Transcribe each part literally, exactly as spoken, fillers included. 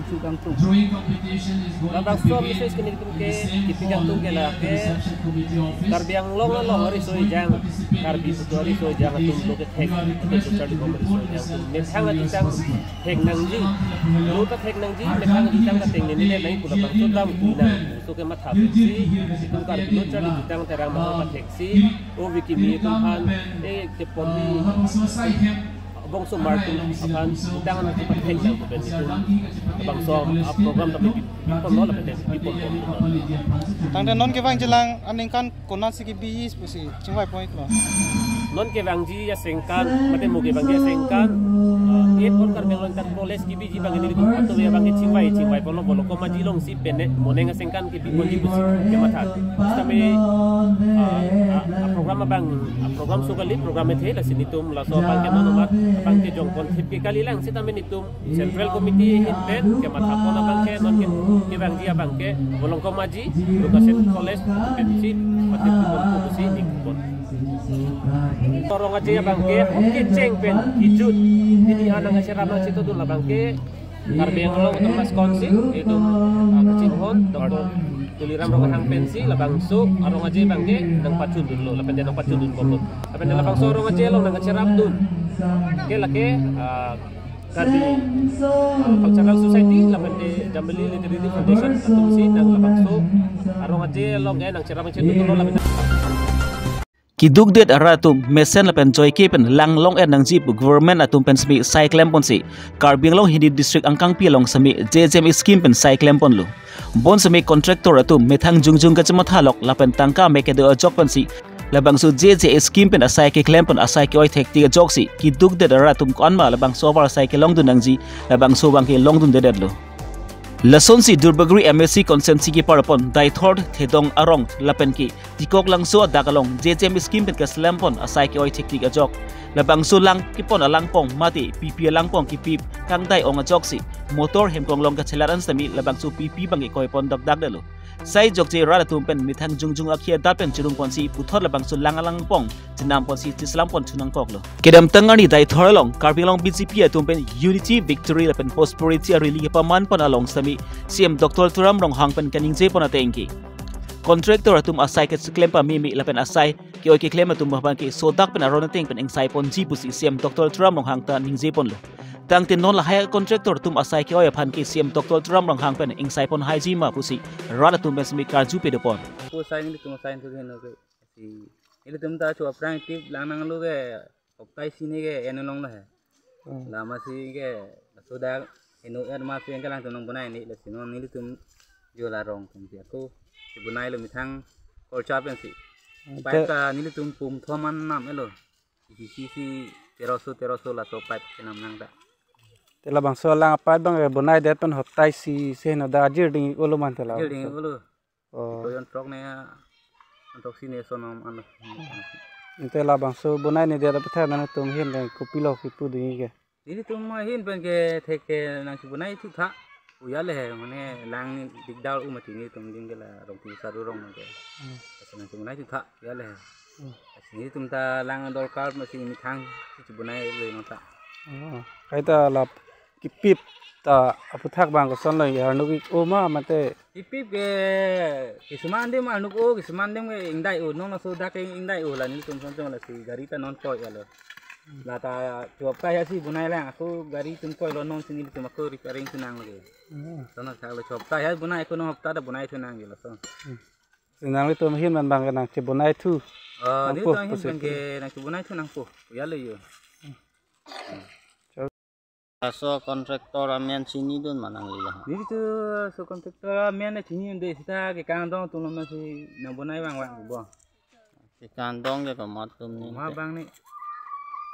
kipi chu kangtung. Labangso message ke nelitum ke kipi kangtung ke lake Karbi Anglong along ariso ejang, Karbi putu ariso ejang atum lo kethek, kethek social reform ariso ejang atum methang atitang thek nangji, lo ta thek nangji, methang atitang ta tengne nangji pu labangso dam pi nang. Kematha pensi, itum Karbi Lo Charli Jutang Terang Mahang patheksi, o Wikimi atum aphan, eh, tepon ni, bongso mar atum aphan, jutang atum aphan thek lang pen itum, bangso, ah, program tame pi-, pipon lo lapen pi-, pipon lo. Tangte non kevangji lang aningkan konatsi kebiji pusi chingvai pon iklo. Non kevangji asengkan, mate mo kevangji asengkan, eh, eight on Karbi Anglong Inter College kebiji abang nelitum atum abang ke chingvai, chingvai pon lo, Bolongkom Aji alongsi pen ne, mo neng asengkan kebi ponji pusi kematha. Sitame, ah, ah, ah, program abang, ah, program so kali, program ethe, lasi netum laso abang ke non amat, abang ke jong pon thip ke kali lang, sitame netum Central Committee ahin pen kematha pon abang ke non ke, kevangji abang ke Bolongkom Aji Education College pensi pathip pon pusi ning pon. Arong aje abang ke kecheng pen kejut, pini anang acherap nangchetongdun abang ke Karbi Anglong Autonomous Council, itum, ah, kachinghon Doctor Tuliram Ronghang pensi labangso arong aje abang ke nangpachundunlo, lapen nangpachundun bomlo. Lapen labangso arong aje along nangkacherapdun ke lake, ah, Karbi, ah, Cultural Society lapen Jambili Literary Foundation atumsi nang labangso arong aje along ke nangcherap nangchetongdunlo lapen kedukdet arat atum mesen lapen joike pen lang long-et nangji pu government atum pen semi sai klem ponsi Karbi Anglong Hindi District angkangpi along semi J J M scheme pen sai klem ponlo. Bonsemi contractor atum methang jongjong kachemathalok lapen tangka me kedo ajok pensi labangso J J scheme pen asai keklem pen asai ke-oi thektik ajoksi kedukdet arat atum ko-an ma labangso avar asai kelongdun nangji, labangso abang ke longdundedetlo. Lasonsi Duarbagori M A C constituency kepar pon Deithor Thedong arong lapen ke Tikoklangso adak along J J M scheme pen keslem pon asai ke-oi thektik ajok, labangso lang kepon alangpong mate P P alangpong kepip kangdai ong ajoksi motor hemkonglong kachelar an sitame labangso P P abang ke koi pon dokdakdetlo. Sai jokje rat atum pen methang jongjong akhei adat pen chirung ponsi puthot labangso lang alangpong chenam ponsi chislam pon thu nangkoklo. Kedamtang arni Deithor along Karbi Anglong B J P atum pen Unity, Victory lapen Prosperity a-rally kepaman pon along sitame C M Doctor Tuliram Ronghang pen kaningje pon ateng ke contractor atum asai keklem pameme lapen asai ke-oi keklem atum aphan ke sodak pen aron ateng pen ingsai ponji pusi C M Doctor Tuliram Ronghang ta ningje ponlo. Tangte non lahai contractor atum asai ke-oi aphan ke C M Doctor Tuliram Ronghang pen ingsai pon haiji ma pusi rat atum pen semi karju pedo pon. Ko sai nelitum sai thu heno ke. Si, ilitum ta chu aphrang tip lang nanglo ke, hopta isi ni ke en longlo he. Hmm. Lama si ke, laso dak heno et ma si ke alangtum nang bonai ni, lasi non nelitum jo la rong tum si ako, si bonai lo methang kolcha pensi. Hmm, pipe te- ta nelitum pum thom an nam elo. Isi isi si teroso, teroso laso pipe kenam nang ta. Te labangso alang pipe abang ke bonaidet pen hopta isi si heno dak ajir ding-olo mante la. Ajir ding-olo. Oh. Ito yon trok ne, trok si ne sonom ano. Ante labangso bonai nedet aphuthak nangtum ahin pen kopilo kipu ding ke. Nelitum ahin pen ke thek ke nangchebonai thu tha. Uya le he, mane lang ni dikdar u mati nelitum ding ke la rong ti saru rong mane. Hmm. Kasi nangchebonai thu tha, uya le he. Hmm. Kasi nelitum ta lang dorkar masi methang chebonai le non ta. Oh. Kaita la kepip ta aphuthak abang kosonlo, arnuk ik-o ma mate. Kepip ke kisuman adim arnuk o, kisuman adim ke ingdai o, non laso dak ke ingdai o, la nelitum chonchong lasi gari ta non koi alo. Hmm. La ta chop ta ya si bonai lang, ako gari atum koilo non si nelitum ako repairing thu nang lagi. Hmm. Sono thak lo chop ta ya bonai ako non hopta ta bonai thu nang gilo so. Hmm. Si nanglitum ahin pen abang ke nangchebonai thu. Oh, nangpo nelitum ahin pusi pen ke nangchebonai thu nangpo. Uya le yo. Hmm. Laso contractor amen chinidun ma nangli lo? Nelitum laso contractor amen chinidunde seta kekangdong atum lo masi nang bonai vangvang bo. Kekangdong ke komat atum ni? Ma abang ni.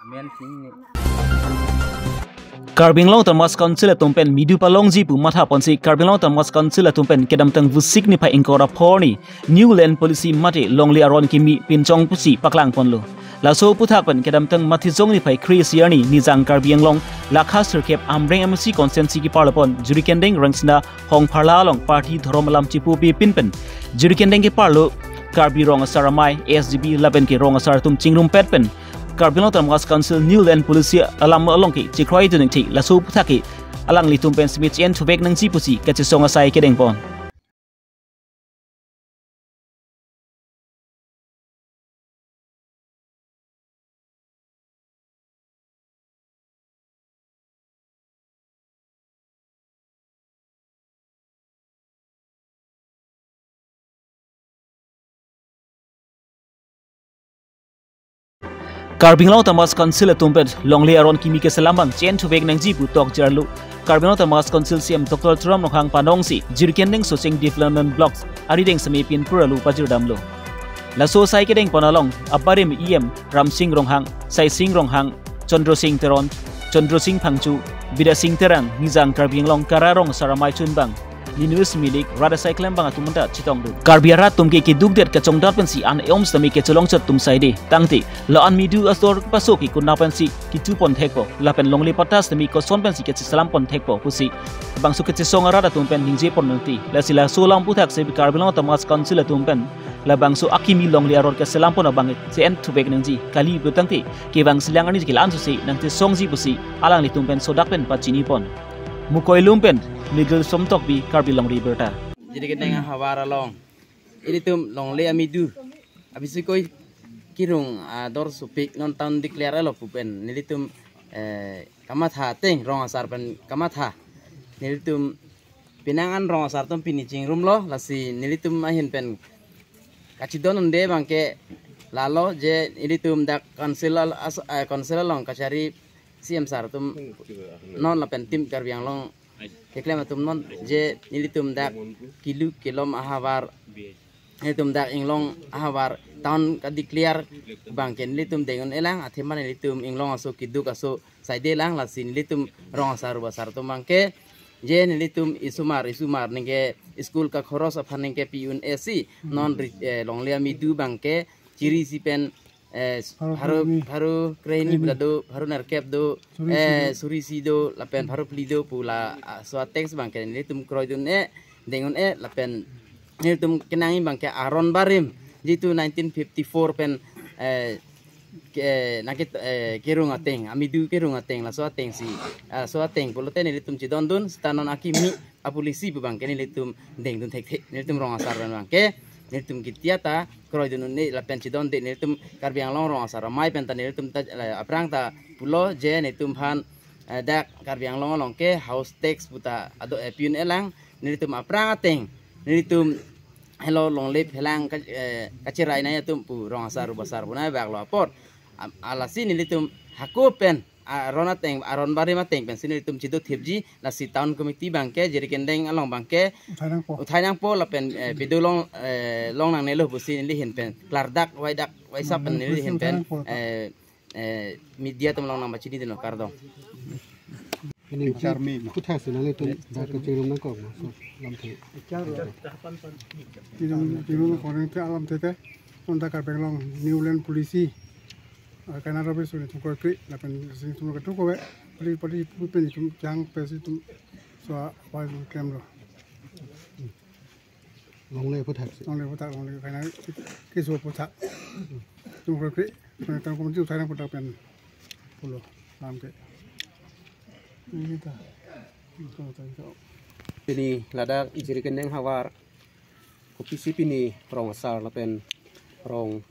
Amen chini ni. Karbi Anglong Autonomous Council atum pen midu palongji pu matha ponsi Karbi Anglong Autonomous Council atum pen kedamtang Vosik niphai ingkoi ra pho arni New Land Policy mate longle aron kimi pinchong pusi paklang ponlo. Laso aphuthak pen kedamtang Matijong niphai kre-isi arni Nijang Karbi Anglong Lakha sirkep Amreng M A C constituency keparlo pon Jirikindeng Rangsina Hongpharla along party dhorom alam chipupe pin pen Jirikindeng keparlo Karbi Rong Asar Amei, S G B lapen ke rong asar atum chingrumpet pen Karbi Anglong Autonomous Council New Land Policy alam along ke chikroidun ingthi, laso aphuthak ke alanglitum pen simi chi-en thuvek nangji pusi kachesong asai kedeng pon. Karbi Anglong Autonomous Council atum pen longle aron kimi keselam abang che-en thuvek nangji pu tokjarlo. Karbi Anglong Autonomous Council C E M Doctor Tuliram Ronghang panongsi Jirikindeng Socheng Development Blocks arideng seme pinpur alu pajirdamlo. Laso asai kedeng pon along abarim E M Ramsing Ronghang, Saising Ronghang, Chandra Sing Teron, Chandra Sing Phangcho, Bidya Sing Terang, Nijang Karbi Anglong Kara Rong Saramai Chunbang, Ninus Milik, Radha Saiklem bang atum ta chetongdun. Karbi arat atum ke keduk det kachongdat pensi an eom sitame kechelong chot atum saide. Tangte, la-an midu asor paso ke kuna pensi kitu pon thekpo, lapen longle patta sitame koson pensi kecheselam pon thekpo pusi bangso kechesong arat atum pen ningje pon nangti. Lasi laso alam aputhak si Karbi Anglong Autonomous Council atum pen labangso akimi longle aron keselam pon abang che-en thuvek nangji kali pu tangte, kevang silang ani ke la-an susi nangchesongji pusi alanglitum pen sodak pen pachini pon. Mukoilum pen Miguel Somtokbi, Karbi Longri Abirta. Jirikindeng ahavar along ilitum longle amidu abisikoi kirung ador sopik non town declare alo pu pen nelitum, eh, kamatha ateng rong asar pen kamatha. Nelitum penang an rong asar atum pini chingrumlo, lasi nelitum ahin pen kachidon un'e abang ke lalo je ilitum dak council al-, as-, eh, council along kachari C E M sir atum non lapen Team Karbi Anglong keklem atum non je nelitum dak kilu kelom ahavar, nelitum dak inglong ahavar town kadeclare abang ke nelitum deng un'e lang, athema nelitum inglong aso keduk aso saide lang, lasi nelitum rong asar rup asar atum abang ke je nelitum isomar isomar ningke school kakhoros aphan ningke pi un'e si non ri-, eh, longle amidu abang ke chiri si pen, eh, pharo pharo kreni, pharo kreni, pharo kreni, do, pharo nerkep do, suri si, eh, do, suri si do, lapen pharo phli do pu la, ah, so ateng abang ke nelitum kroidun e, deng un'e, lapen nelitum kenangji abang ke aron barim jitu nineteen fifty-four pen, eh, ke, nangke, eh, kirung ateng, amidu kirung ateng, laso ateng si, ah, so ateng pulote nelitum chedondun, seta non akimi apolicy pu abang ke nelitum dengdun thekthe, nelitum rong asar pen abang ke nelitum kitia ta kroidun un'e lapen chedonde, nelitum Karbi Anglong Rong Asar Amei pen ta nelitum ta, eh, aphrang ta pulo je nelitum aphan, eh, dak Karbi Anglong along ke house tax pu ta ado, eh, pi un'e lang, nelitum aphrang ateng nelitum helo longle phelang ka, eh, kacherai nai atum pu rong asar rup asar pu nai bak lo apot. Am-, alasi nelitum hako pen aron ateng, aron barim ateng pensi nelitum chedo thipji, lasi town committee abang ke, Jirikindeng along abang ke uthai nangpo, uthai nangpo lapen, eh, video long, eh, long nangnelo pusi neli ahin pen klardak, waidak, waisap pen neli ahin pen, uthai nangpo, eh, eh, media atum along nangpachini dunlo, kardom. Ini charmi. Kutha si nanglitum dak kachingrum nangkok ma, so, lamthe. Ini chingrum nangkok nangthe alamthe te. Nonta Karbi Anglong New Land Policy. Ah, kaina robe suri tum kroikre, lapen sing tum katu kove, pali pali pu pen tum jang pesi tum so apa tum klemlo. Longle aphuthak si. Longle aphuthak, longle kaina keso aphuthak. Tum kroikre, pen tang komji uthai nangpo dak pen pulo, lam ke. Ini ta. Ini ta, ini ta. Pini ladak Jirikindeng havar, kopisi pini rong asar lapen rong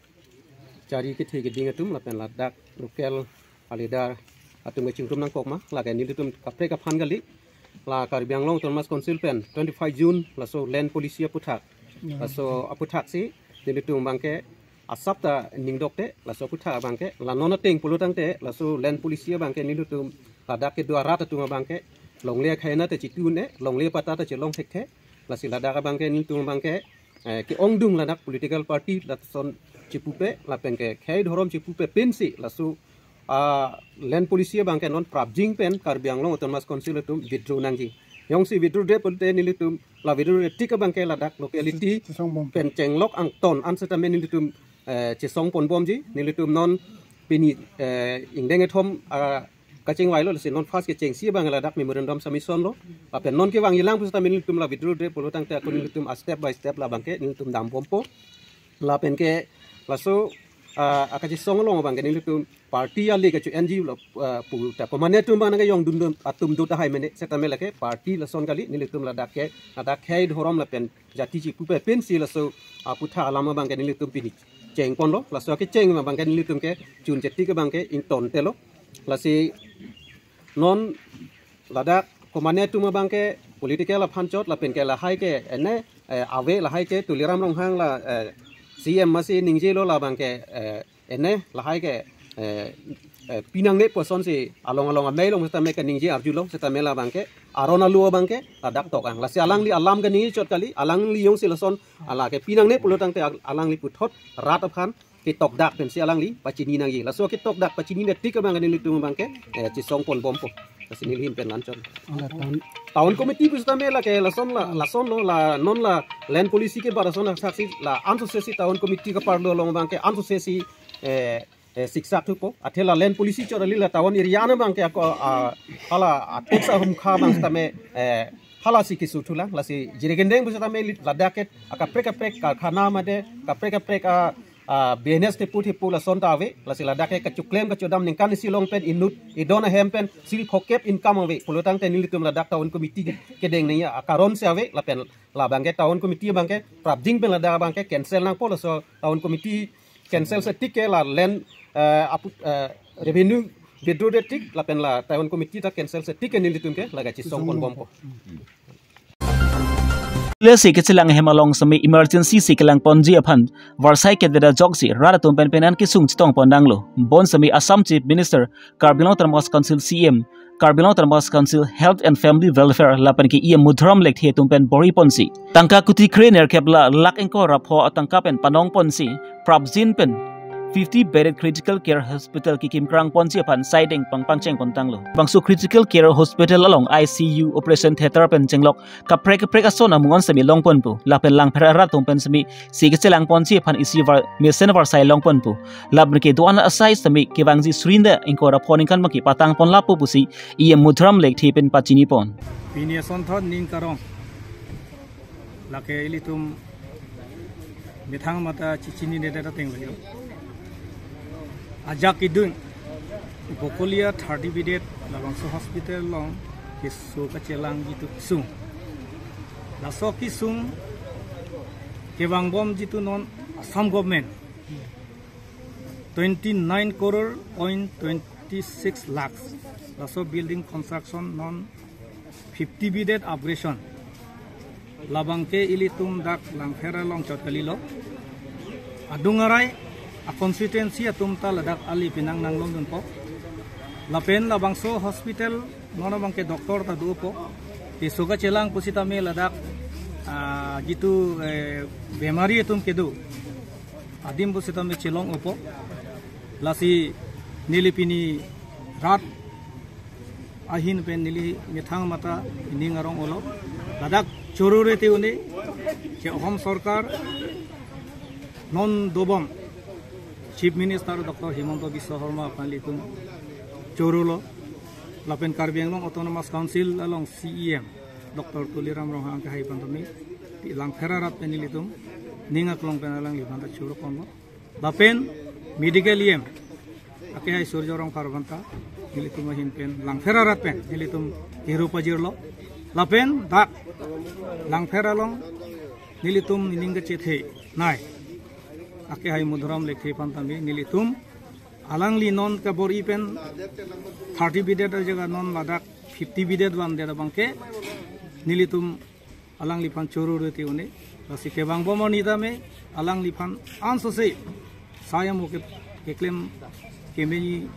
chari kethe keding atum lapen ladak local aleader atum kachingrum nangkok ma, lake nelitum kaprek aphan kali, la Karbi Anglong Autonomous Council pen twenty-five June laso land policy aphuthak. Hmm. Laso aphuthak si nelitum abang ke asap ta ningdok te, laso aphuthak abang ke, la non ateng pulo tangte, laso land policy abang ke nelitum ladak kedo arat atum abang ke longle akhaina ta chitu un'e, longle patta ta chelong thekthe, lasi ladak abang ke nelitum abang ke, eh, ke-ongdung ladak political party lason chepupe, lapen ke khei dhorom chepupe pensi laso, ah, land policy abang ke non prapjin pen Karbi Anglong Autonomous Council atum withdraw nangji. Jongsi withdraw-det pulote nelitum la withdraw-det tik abang ke ladak locality chesong bom, pen chenglok angton an setame nelitum, eh, chesong ponbomji, nelitum non pini, eh, ingdeng kethom, ah, kachingvailo, lasi non first kechengsi abang ladak memorandum submission lo. Lapen non kevangji lang pusitame nelitum la withdraw-det pulo tangte ako nelitum a step by step la abang ke nelitum dambompo. Lapen ke laso, ah, akachesong along abang ke nelitum party ale kacho-enji lo, ah, pu ta komane atum abang nangkejongdun atum do tahai mene, setame lake party lason kali, nelitum ladak ke, ladak khei dhorom lapen jati chepupe pensi laso aphuthak alam abang ke nelitum pini chengponlo, laso kecheng abang ke nelitum ke chun chetik abang ke ingtontelo. Lasi non ladak komane atum abang ke political aphan chot lapen ke lahai ke ene, eh, ave lahai ke Tuliram Ronghang la, eh, C M masi ningjelo la abang ke, eh, ene lahai ke eh, eh, pinangne pu asonsi along along amei along setame kaningje arjulong setame labangke aron alu abangke ladak tok ang. Lasi alangli alam kaningje chot kali, alangli jongsi lason alake pinangne pulo tangte al-, alangli puthot rat aphan ketokdak pensi alangli pachini nangji. Laso ketokdak pachinine tik abang nelitum abangke, eh, chesong ponbompo. Lasi neli ahin pen la-anchot. Ala town. Town committee pu setame lake lason la, lason lo la non la land policy ke bar lason la saksi la ansose si town committee ke parlo along abangke ansose si, eh, eh, siksak thupo. Athe la land policy chot kali la town area na abangke ako, ah, hala, ah, tax ahum kha abang setame, eh, halasi keso thulang, lasi jirikindeng pu setame lit ladak ke akaprek kaprek karkhana mate kaprek kaprek, ah, ah, business thepu thepu lason ta ave, lasi ladak ke kachoklem kachodam ningkan isi along pen inut idon ahem pen siri phokep income ave. Pulo tangte nelitum ladak town committee kedeng nangji akaron si ave, lapen labangke town committee abangke prapjin pen ladak abangke cancel nangpo, laso town committee cancel se tik ke la land, eh, apu-, eh, revenue withdraw det tik lapen la town committee ta cancel se tik ke nelitum ke lake chesong ponbompo. Lesi kechelang ahem along semi emergency si kelang ponji aphan varsai ketveda joksi rat atum pen penan kesung chetong pon danglo. Bonsemi Assam Chief Minister, Karbi Anglong Autonomous Council C E M, Karbi Anglong Autonomous Council Health and Family Welfare lapen ke E M Madhuram Lekthe atum pen bor-i ponsi tangka kuti kre nerkep la lakh ingkoi ra pho atangka pen panong ponsi prapjin pen fifty bedded critical care hospital kekim krang ponji aphan saideng pang pangcheng pon tanglo. Bangso critical care hospital along I C U, operation theater pen chenglok kaprek kaprek ason amung onsemi long ponpo. Lapen Langpher arat atum pen semi si kechelang ponji aphan isi var mesen varsai long ponpo. Lapen ke do-an asai semi kevangji suri ingkoi ra pho ningkan abangke patang pon lapo pusi E M Madhuram Lekthe pen pachini pon. Pini asonthot ning karong lake ilitum methang mata chechinine det ateng lo. Ajak kedun Bokolia thirty bedded labangso hospital along keso kachelangji atum kesung. Laso kesung kevangbomji atum non Assam government twenty nine crore point twenty six lakhs. Laso building construction non fifty bedded upgradation. Labangke ilitum dak Langpher along chot kalilo. Adung arai a constituency atum ta ladak ali penang nanglongdunpo. Lapen labangso hospital non abangke doctor ta dopo. Keso kachelang pusitame ladak, ah, jitu, eh, bemari atum kedo adim pusitame chelong-opo. Lasi neli pini rat ahin pen neli methang mata ning arong-olo. Ladak choro rete un-e, che Assam sorkar non dobom Chief Minister Doctor Himanta Biswa Sarma aphan ilitum chorolo. Lapen Karbi Anglong Autonomous Council along C E M Doctor Tuliram Ronghang akehai aphan tame Langpher arat pen ilitum ning aklong pen alangliphan ta choro ponlo. Lapen medical E M akehai Surjya Rongphar aphan ta nelitum ahin pen Langpher arat pen nelitum kehro pajirlo. Lapen dak Langpher along nelitum ning kachethenei akehai Madhuram Lekthe aphan tame nelitum alangli non kabor-i pen thirty bedded ajaga non ladak fifty bedded vandet abangke nelitum alangliphan choro rete un-e. Lasi kevangbom arni tame alangliphan ansose sai amo ke keklem kemeji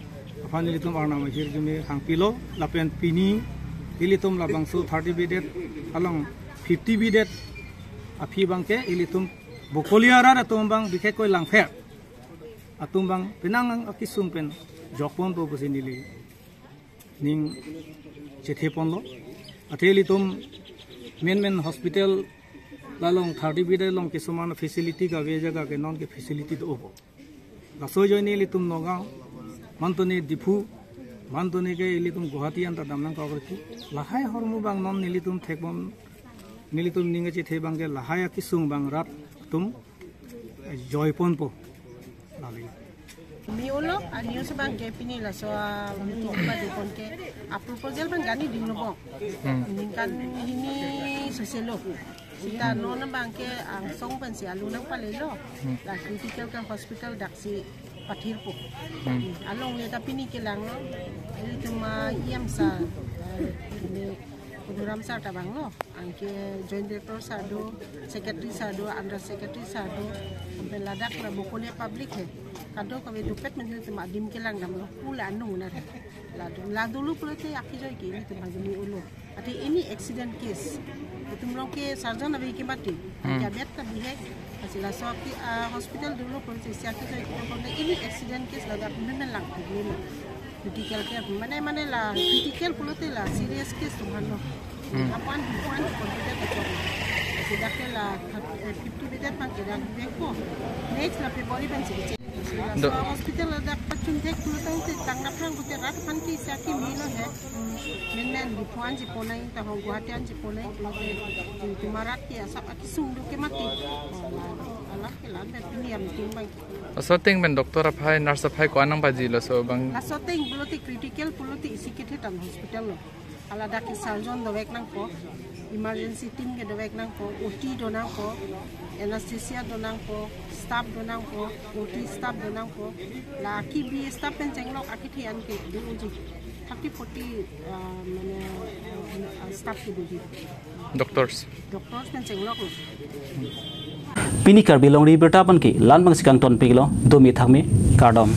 aphan ilitum arnam ahirjume hangpilo. Lapen pini ilitum labangso thirty bedded along fifty bedded aphi abangke ilitum Bokolia arat atum abang bikhekkoi Langpher atum abang penang akesung pen jokponpo pusi neli ning chethe ponlo. Athe ilitum menmen hospital along thirty bedded along kesoman facility kave ajaga ke non ke facility dopo. Laso ajoine ilitum Nagaon, mantone Diphu, mantone ke ilitum Guwahati anta damnang kakriki. Lahai ahormu abang non nelitum thekbom, nelitum ning kachethe abangke lahai akesung abang rat atum joiponpo. Lali. Miulo, a news abangke pini laso, ah, meeting abang dipon ke, a proposal abang gani dinglo bong. Hmm. Ningkan hini soselo. Sita non abangke angsong pensi alu nangpalelo. Hmm. La critical ke hospital daksi pathirpo. Hmm. Along le ta pini kelanglo. Ilitum, ah, E M sir, ah, ini Duram sir ta vanglo, anke joint director sir do, secretary sir do, under secretary sir do, lapen ladak la Bokolia public he. Kadokave dopet men tum adim kelang damlo, pula anung na he. La do, la dolo pulote akijoi ke ilitum bang kimi ulo. Athe any accident case, itum along ke surgeon ave ke mati. Hmm. Ke abet ta bihek. Lasi laso ke, ah, hospital dolo pulote isi akijoi ke, any accident case ladak men lang ke ni. Critical care, mane, mane la critical pulote la serious case atum aphan lo. Hmm. Aphan, aphan consider kachok. Sida ke la thirty, eh, fifty bedded abang ke dak bihek ko. Next la February abang si. Do- Laso hospital ladak pachunthek pulo tangte tang naprang pulote rat aphan ke isi akimi lo he. Men men Diphu an si ponai, ta ho Guwahati an si ponai pulote, itum arat ke asap akesung do ke mati. Oh, la, alam ke la, pini ameeting abang. Laso ateng pen doctor aphai, nurse aphai ko-an nangpajilo laso abang? Laso ateng pulote critical pulote isi kethe tang hospital lo. Ladak ke surgeon dovek nangpo, emergency team ke dovek nangpo, O T do nangpo, anesthesia do nangpo, staff do nangpo, O T staff do nangpo. La kibi staff pen chenglok akethe an ke do uji. Thirty, forty, ah, mane, ah, staff ke doji. Doctors. Doctors pen chenglok lo. Pini Karbi Longri Abirta abang ke la-an abang si kangtonpiklo, dome thakme, kardom.